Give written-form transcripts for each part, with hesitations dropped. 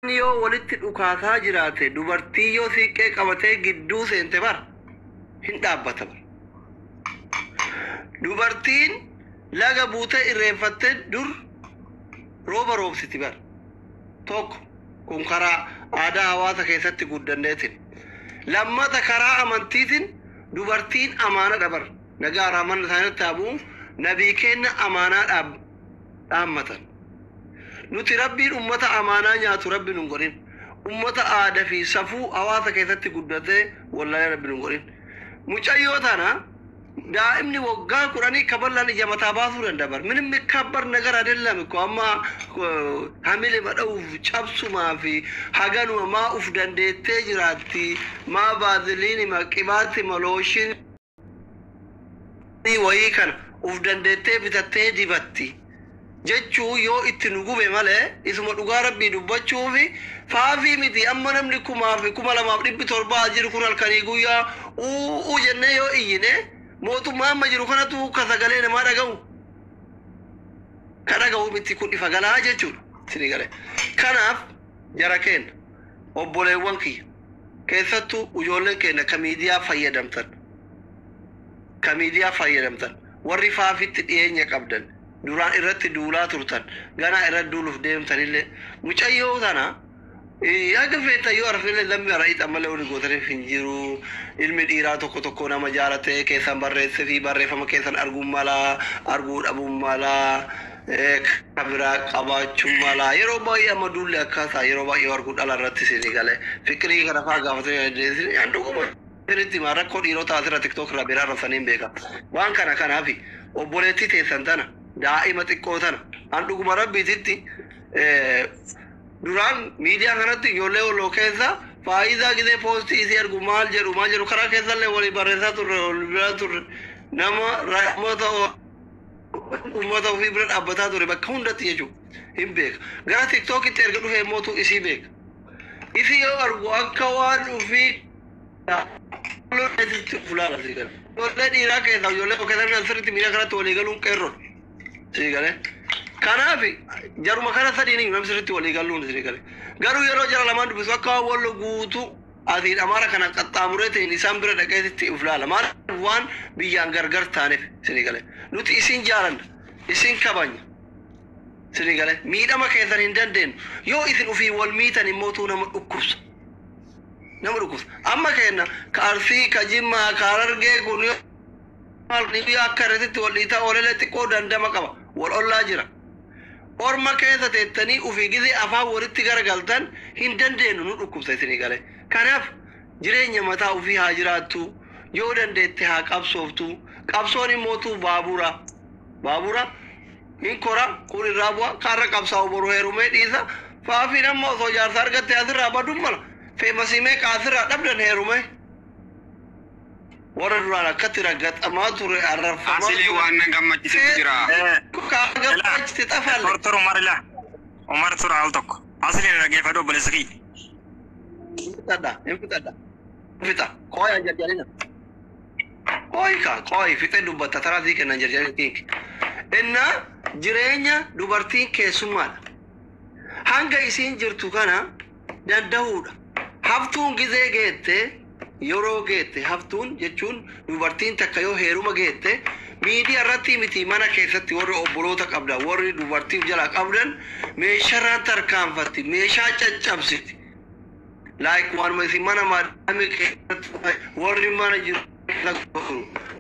Yoo walitti dhukaasaa jiraate, dubartii yoo siiqqee qabatee gidduu seente bar hin dhaabbata bar. Dubartiin laga buutee irreeffattee dur rooba roobsiti bar. Tokko kun karaa aadaa hawaasa keessatti guddanneetiin. Lammata karaa amantiitiin dubartiin amaanadha bar. Nagaa raamanna isaanitti haa bu'u, nabii kenna amaanaa dhaammatan. Nuti Rabbiin ummata amaanaa nyaatu Rabbi nun godhin. Ummata aadaa fi safuu hawaasa keessatti guddatee wallaalee Rabbi nun godhin. Mucayyoo tana daa'imni waggaa 10 kaballaan ija mataa baasuu danda'a bar. ምንም የሚካበር ነገር አይደለም እኮ. Amma hamile madha'uuf cabsumaa fi haganuma maa uf dandeettee jiraatti, maa baaziliinima qibaatima looshinii wayii kana uf dandeettee bitattee dibatti jechuu yoo itti nu gube malee, isuma dhugaa Rabbii dubbachuufi faafii miti. Amma namni 2700 jiru kun halkanii guyyaa u'uu jennee yoo iyyine, mootummaa amma jiru kanatu ka sagalee namaa dhaga'u ka dhaga'u miti. Kun ifa galaa jechuudha isinii galee. Kanaaf jara keenya, obboleewwan kiyya, keessattuu ijoolleen keenya ka miidiyaa fayyadamtan, ka miidiyaa fayyadamtan, warri faafitti dhiyeenya qabdan, duraan irratti duulaa turtan, ganaa irratti duuluuf deemtanillee, mucayyoo tana haga feetan yoo arfinillee lammi ara'ixa malee wani gootaniif hin jiru. Ilmi dhiiraa tokko tokko nama jaalatee keessan barreessee fi barreeffama keessan arguun malaa, arguu dhabuun malaa, ka biraa qabaachuun malaa. Yeroo baay'ee amma duulli akkaataa yeroo baay'ee arguu dhala irratti isinii galee fikirii kana faa gaafatanii dhuguma sirriitti himaa, rakkoo dhiirota asirra TikTok irraa biraa rassanii hin beeka waan kana. Kanaaf obboleettii teessan tana, daa'ima xiqqoo tana, an dhuguma Rabbiititti duraan miidiyaa kanatti ijoollee Walloo keessa faayidaa gisee poostii isii argu maal jedhu maal jedhu, karaa keessallee walii barreessaa turre, wal bira turre, nama uummata uummata ofii bira dhaabbataa ture bakka hundatti jechuudha hin beeka. Gara TikTokitti erga dhufee mootu isii beeka. Isii yoo argu akka waan ofii fulaala sii gala. Ijoollee dhiiraa keessaa ijoollee keessaa sirriitti miidiyaa kanatti walii galuun qeerroodha. Sii galee. Kanaaf jaruma kana sadiin namni sirriitti walii galuun sii galee. Garuu yeroo jara lamaan dubbisu akka waan Wallo guutuu asiin Amaara kana qaxxaamuree ta'in isaan bira dhaqeetitti uf laala. Maal waan biyyaan gargar taaneef sii galee. Nuti isin jaalanna, isin kabanya. Sii galee, miidhama keessan hin dandeenyu. Yoo isin ofii wal miitan immootuu nama dhukkubsa. Nama dhukkubsa. Amma kenna ka Arsii, ka Jimmaa, ka Harargee kun yoo maal akka irratti wal dhiitaa oolelee xiqqoo dandama qaba. Wal ollaa jira. Orma keessa teettanii ofii gizee afaan walitti garagaltan hin dandeenyu, nu dhukkubsa isinii galee. Kanaaf jireenya mataa ofii haa jiraattu. Yoo dandeette haa qabsooftu. Qabsoon immootuu baabura. Baabura hin kora, kun irraa bu'a, kaarra qabsaa'u boru heerumee dhiisa. Faafiin amma osoo jaarsa argatte asirraa baduun mala. Feemasii meeqa asirraa dhabdan heerumee. Warra duraan akkatti raggaxamaa ture, arrabfamaa Asilii ture. waan na gammachiisutu jira. Gammachiiste xafalle. Tor Umar ila. Umar tura al tokko. Asliin dhaggeeffadhu, obboleessa kiyya. Hin fixadha, hin fixadha. Fixa, qooyi jarjarina. Qooyi ka, qooyi fixee dubbatta, taraa sii kennan jarjarina kinki. Inna jireenya dubartiin keessummaadha. Hanga isiin jirtu kana danda'uudha. Haftuun gizee geette, yeroo geette haftuun jechuun dubartiin takka yoo heeruma geette, miidiyaa irratti miti, mana keessatti warri obboloota qabdan, warri dubartii jalaa qabdan, meeshaarraan tarkaanfatti, meeshaa caccabsiti. Like waanuma isin mana maadamii keessatti warri mana jiru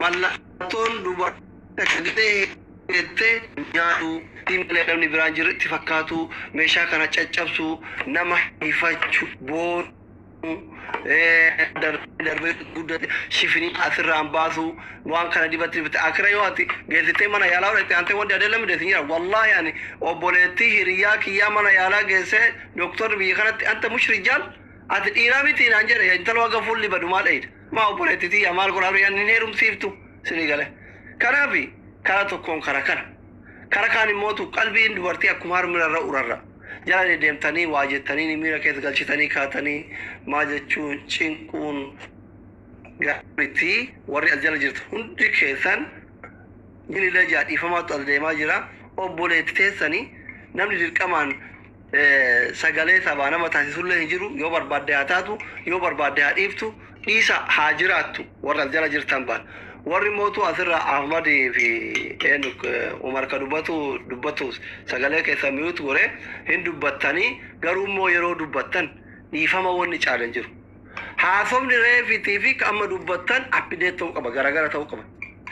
mallattoon dubartii takka gizee geette nyaatu malee namni biraan jiru itti fakkaatu, meeshaa kana caccabsu, nama hifachuu, boonu, darbee guddate shifinii asirraan baasu, waan kana dibatti dibatti akira yoo ati geessitee mana yaalaa fudhatte antee wanti adeela mideessin jira. Wallaahi ani obboleettii hiriyaa kiyyaa mana yaalaa geessee, doktorri biyya kanatti "anta mush rijaal, ati dhiiraa miti" naan jedhe. Intala waga fuulli badu maal dheeyda maa obboleettii tiyya maal godhaa ani hin heerumsiiftu sinii gale. Kanaafi kara tokkoon kara kana kara kaan immootu qalbiin dubartii akkuma harmirarra urarra jala deddeemtanii waa jettanii miira keessa galchitanii kaatanii maa jechuun cinquun gaariitti. Warri as jala jirtu hundi keessan jinillee jaadhiifamaatu as deemaa jira. Obboleetti teessanii namni dirqamaan Sagalee sabaa nama taasisullee hin jiru. Yoo barbaadde haa taatu, yoo barbaadde haa dhiiftu, dhiisa haa jiraattu. Warra as jala jirtan baan warri mootu asirra Ahmadii fi eenyu Umar ka dubbatu dubbatu, sagalee keessa mute godhe hin dubbattanii. Garuu immoo yeroo dubbattan dhiifama wanni caalan jiru. Haasofni reefitii fi amma dubbattan update ta'uu qaba, garagara ta'uu qaba.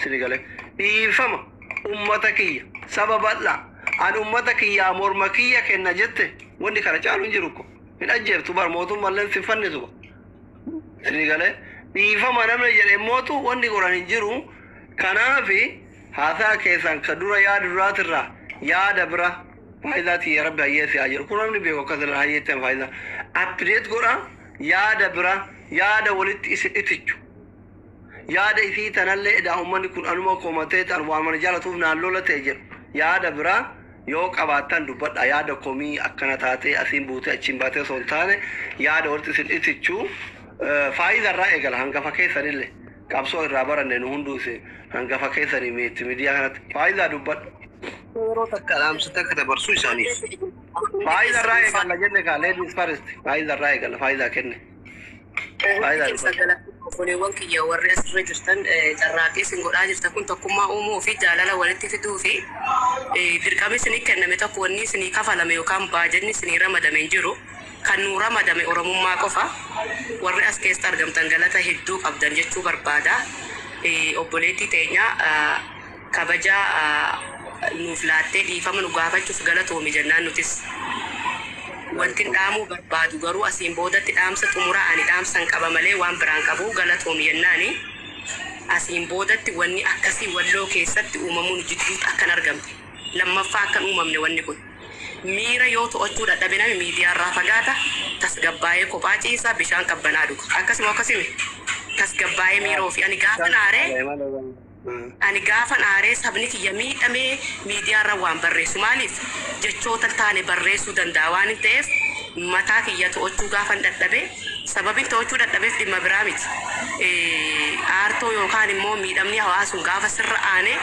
Sini galee dhiifama ummata kiyya, saba bal'aa, ani ummata kiyyaa morma kiyya kenna jette, wanni kana caalu hin jiru ko hin ajjeeftu bar, mootummaallee sin fannisu. Sini galee dhiifama namni jedhe mootu wanni godhan hin jiru. Kanaafi haasaa keessan ka dura yaada duraatirraa yaada bira faayidaa tiyya rabbi hayyeessi haa jiru kun namni beeku akkasirra hayyeettan faayidaa update godha, yaada bira, yaada walitti isin itichu, yaada isii tanallee edaa ummanni kun anuma komatee tan waan mana jaalatuuf naan lola ta'e jedhu, yaada biraa yoo qabaattan dubbadha. Yaada komii akkana taatee asiin buutee achiin baatee osoo hin taane, yaada walitti isin itichu faayidaa irraa eegala. Hangafa keessanillee qabsoo irraa baranne nu hunduu isin hangafa keessanii miti miidiyaa kanatti faayidaa dubbadha. Yeroo takka dhaamsa takka dabarsuu isaaniif. Faayidaa irraa eegala jenne kaa, ladies first, faayidaa irraa eegala, faayidaa kenne. Faayidaa dubbadha. Obboleewwan kiyya warri asirra jirtan, carraaqqii isin godhaa jirtan kun tokkummaa uumuu fi jaalala walitti fiduu fi dirqamni isinii kenname tokko, wanni isinii kafalame yookaan baajanni isinii ramadame hin jiru. Kan nuu ramadame Oromummaa qofa. Warri as keessa argamtan galata hedduu qabdan jechuu barbaada. Obboleettii teenya kabajaa nuuf laattee dhiifama nu gaafachuuf galatoomi jennaan nutis. Wanti dhaamuu barbaadu garuu asiin boodatti dhaamsa xumuraa, ani dhaamsan qaba malee waan biraan qabu, galatoomi jennaani. Asiin boodatti wanni akkasii Walloo keessatti uumamuun jidduutti akkan argamte. Lammaffaa akkan uumamne wanni kun. Miira yoo to'achuu dadhabe nami miidiyaa irraa fagaata, tasgabbaa'ee kophaa ciisa, bishaan qabbanaa dhuga. Akkasuma akkasimi tasgabbaa'ee miira ofii ani gaafan aaree sabni kiyya miidhamee miidiyaa irra waan barreessu maaliif jechoota taane barreessuu danda'a waan hin ta'eef, mataa kiyya to'achuu gaafan dadhabe, sababiin to'achuu dadhabeef dhimma biraa miti. Aartoo yookaan immoo miidhamni hawaasuun gaafa sirra aane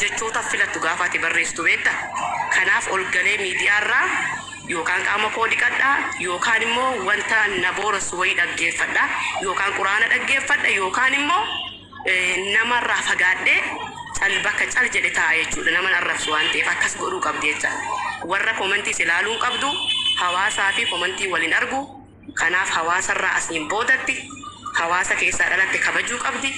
jechoota filattu gaafa ati barreessitu beekta. Kanaaf ol galee miidiyaa irraa yookaan qaama koo dhiqadhaa, yookaan immoo wanta na boorassu wayii dhaggeeffadha, yookaan quraana dhaggeeffadha, yookaan immoo namarraa fagaadhee cal bakka cal jedhe taa'a jechuudha. Nama arrabsu waan ta'eef akkas godhuu qabdi jecha. Warra commentiis ilaaluu hin qabdu, hawaasaa fi commentii waliin argu. Kanaaf hawaasarraa asiin boodatti hawaasa keessaa dhalatte kabajuu qabdi.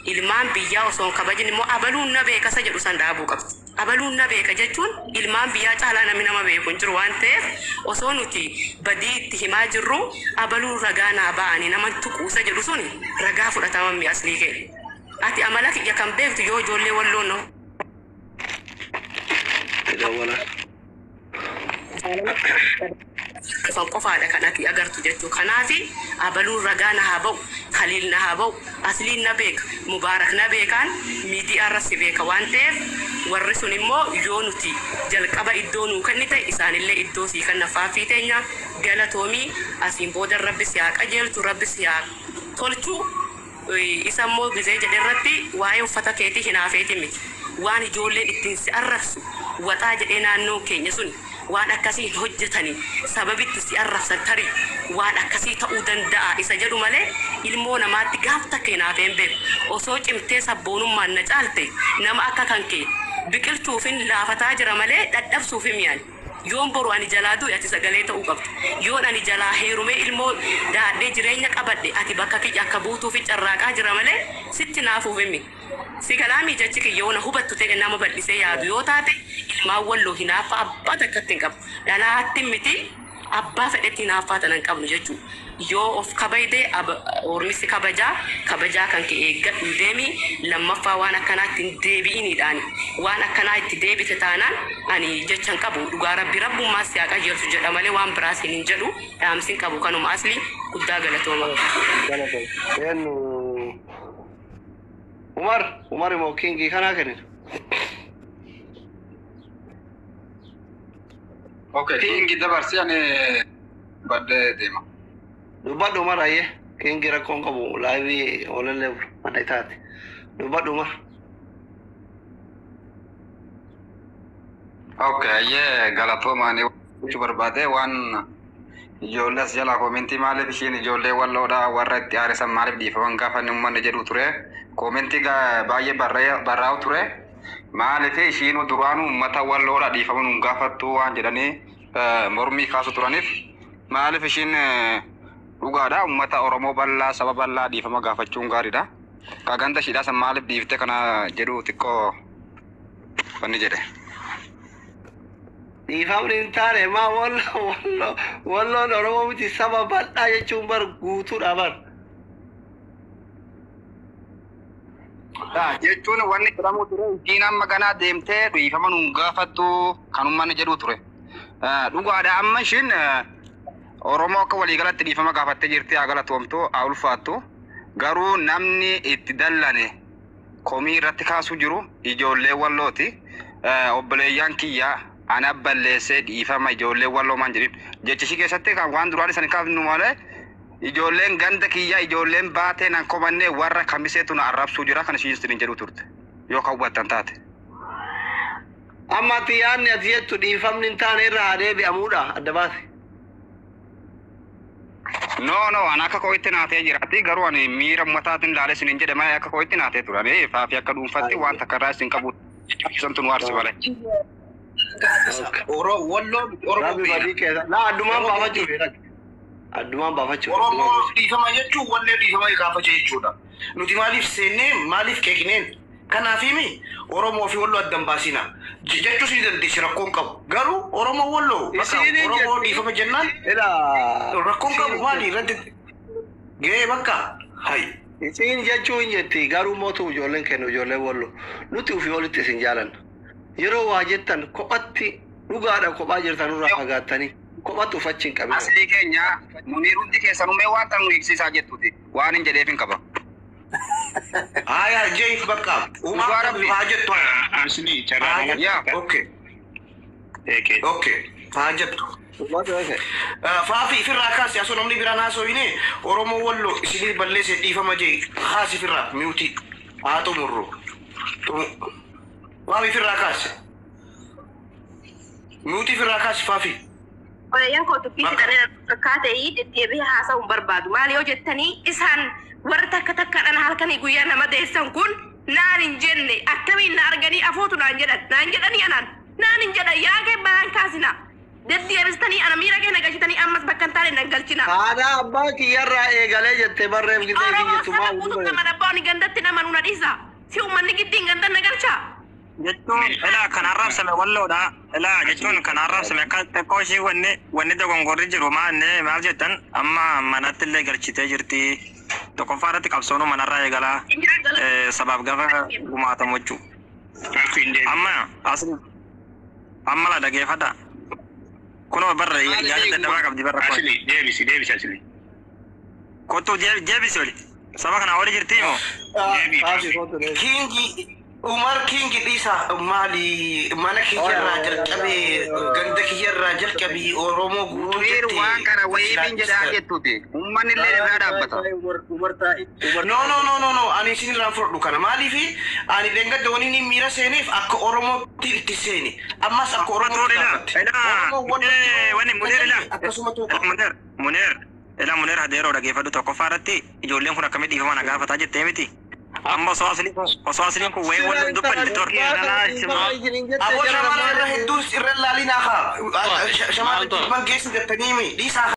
Ilmaan biyyaa osoo hin kabajin immoo abaluun na beeka isa jedhu san dhaabuu qabdi. Abaluun na beeka jechuun ilmaan biyyaa caalaa namni nama beeku hin jiru waan ta'eef, osoo nuti badii itti himaa jirru abaluun ragaa naa ba'anii nama tuquusa jedhu suni ragaa fudhatama mi'a aslii kee. Ati amala kiyya kan beektu yoo ijoollee Walloon Dawwala. dhufan qofaadha kan ati agartu jechuu. Kanaafi abaluun ragaa na haa ba'u, Khaliil na haa ba'u, Asliin na beeka, Mubaarak na beekaan, miidiyaa irra si beeka waan ta'eef, warri sun immoo yoo nuti jalqaba iddoo nuu kennite isaanillee iddoo sii kenna. Faaffii teenya galatoomii, asiin booda rabbi si haa qajeelchu, rabbi si haa tolchu. Isa immoo gizee jedhe irratti waa'ee uffata keetii hinaafeeti miti. Waan ijoolleen ittiin si arrabsu waxaa jedhee naannoo keenya sun waan akkasii hin hojjetanii, sababitti si arrabsan tarii waan akkasii ta'uu danda'a isa jedhu malee, ilmoo namaatti gaaf takka hinaafee hin beeku. Osoo cimtee sabboonummaan na caalte nama akka kan kee biqilchuufin laafataa jira malee dhadhabsuufin mi'aani. Yoon boru ani jalaa du'e ati sagalee ta'uu qabdu. Yoon ani jalaa heerumee ilmoo daadhee jireenya qabadhe ati bakka kiyya akka buutuuf carraaqaa jira malee sitti naafuuf himi. Si kalaamii jechi kiyya yoo na hubattu ta'e, nama bal'isee yaadu yoo taate, ilmaan Walloo hinaaffaa abbaa takkatti hin qabu. Dhalaatti miti, abbaa fedhetti hinaaffaa tana hin qabnu jechuudha. Yoo of kabajde ormisi kabajaa, kabajaa kan kee eeggadhu deemi. Lammaffaa waan akkanaatti hin deebi'iniidhaani. Waan akkanaa itti deebite taanaan ani jecha hin qabu, dhugaa rabbi rabbummaas si haa qajeelchu jedha malee waan biraas hin jedhu. Dhaamsi hin qabu kanuma, asli guddaa galatooma. Eenyu? Umar, Umar immoo kingii kanaa kennina. Okay, kingi dabarsi, ani baddee deema. Dubbadhu Umar, ayyee. Kingi rakkoon qabu, live oolallee mana itaati. Dubbadhu Umar. Okay, ayyee, galatoomaani Jechuu barbaade waan ijoollee as jalaa koomentii maaliif ishiin ijoollee walloodhaa warra itti aarisan maaliif dhiifaman gaafa inni uummanni jedhu ture. Koomentii baay'ee barraa'u ture. Maaliif ishiin duraanuu uummata walloodhaa dhiifaman hin gaafattu waan jedhanii mormii kaasu turaniif maaliif ishiin dhugaadha uummata Oromoo bal'aa saba bal'aa dhiifama gaafachuun gaariidha. Ka ganda ishiidhaa san maaliif dhiifte kana jedhu xiqqoo wanni jedhe. Dhiifamni hin taane maa walloon Oromoo miti saba bal'aa jechuun bar guutuudha bar. Jechuun wanni jedhamu ture ishiin amma ganaa deemtee dhiifama nuun gaafattu kan uummanni jedhu ture. Dhugaadha amma ishiin Oromoo akka waliigalatti dhiifama gaafattee jirti haa galatoomtu haa ulfaattu. Garuu namni itti dallane komii irratti kaasuu jiru ijoollee wallooti. Obboleeyyan kiyya ana balleessee dhiifama ijoollee walloo maan jedhin. Jechi ishii keessatti kan waan duraan isan kaafnu malee ijoolleen ganda kiyya ijoolleen baatee nan komannee warra kamiseetu na arrabsuu jira kan ishiin isiniin jedhu turte. Yoo kan hubattan taate. Amma ati yaadni ati jettu dhiifamni hin taane irra haa deebi'amuudha adda baase. No, ani akka koo'itti naatee jiraati. Garuu ani miira uummataatiin ilaalee isiniin jedhe malee akka koo'itti naatee ture. Ani faafi akka dhuunfatti waan takka irraa isin qabu santu nu aarsi malee. Walloo Oromoo Rabbi beela. badii keessa. Laa addumaan baafachuu fedha. Addumaan baafachuu. Oromoo dhiifama jechuun wallee dhiifama gaafachuu jechuudha. Nuti maaliif seennee maaliif qeeqneen? Kanaafimi Oromoo fi walloo addan baasina. Jechuus ni dandeessi rakkoon qabu. Garuu Oromoo walloo bakka Isiin Oromoo jetti. dhiifama jennaan Ilaa. rakkoon qabu maali irratti gahee bakka hayi. Isiin jechuu hin jetti garuu mootu ijoolleen kennu ijoolleen walloo nuti ofii olitti isin jaalanna. Yeroo waa jettan kophatti dhugaadha kophaa jirtan irraa fagaattanii kophatti ufachi hin qabina. Aslii keenya muniir hundi keessanuu mee waan tan nu ibsiisaa jettuuti. Waan hin jedheef hin qaba. Haya jeef bakka uumaa Dhugaa Rabbi. haa jettu haya. Asli Haa carraa jettu. Yaa. Okay. Eeke. Okay. Haa jettu. Faafi ifirraa kaasi asoo namni biraan haasofine Oromoo walloo isinii balleesse dhiifama jee haasi ifirraa miutii haa xumurru. Faafi ifirraa kaasi. Miutii ifirraa kaasi faafi. Obboleeyyan koo dubbii Bakka. fixanii fakkaate deddeebi'ee haasa'uu hin barbaadu. Maal yoo jettanii isaan warra takka takkaadhaan halkanii guyyaa nama deessan kun naan hin jenne akkamiin na arganii afootu naan jedhan naan jedhanii anaan naan hin jedhan yaa kee balaan kaasina deddeebistanii ana miira kee nagashitanii ammas bakka hin taane nan galchina. Haadha abbaa kiyyarraa eegalee jettee barreef gisee Oromoo jettu saba maa guututti nama abbaan gandatti nama nuna dhiisa. Si uummanni giddiin gandan na galcha. Jechuun ilaa kan arrabsame walloodha. Ilaa jechuun kan arrabsame akka xiqqoo ishii wanni dogongorri jiru maal jettan amma manatti illee galchitee jirti. Tokkoffaa irratti qabsoonuu manarraa eegalaa sabaaf gaafa gumaatamu jechuudha. Amma as amma la dhageeffadha. Kunoo barra yaada dadhabaa qabdi barra kun. Asli deebisi deebisi asli. Kottuu deebisi oli. Saba kana oli jirti moo? Kingi Umar Kingi dhiisa maali mana kiyyarraa jalqabee ganda kiyyarraa jalqabii Oromoo guutuu Muniir waan kana wayiifin jedhaa jettuuti. Uummanni illee irraa dhaabbata. No no no no no ani isin irraan fudhadhu kana maaliifi ani dheengadda wani inni miira seeneef akka Oromootti itti seene ammas akka Oromootti gaafatte. Oromoo Wanni Muniir ilaa. Akkasuma tuuqa. Munir, Munir, ilaa Munir adeeroo dhageeffadhu tokkoffaa irratti ijoolleen kun akkamitti dhiifama na gaafataa jettee miti. Amma osoo asliin kun wayii wal dubbanne tor. Aboo shamarra irra hedduun irra laalinaa haa shamarra dhibban geessu jettanii dhiisaa.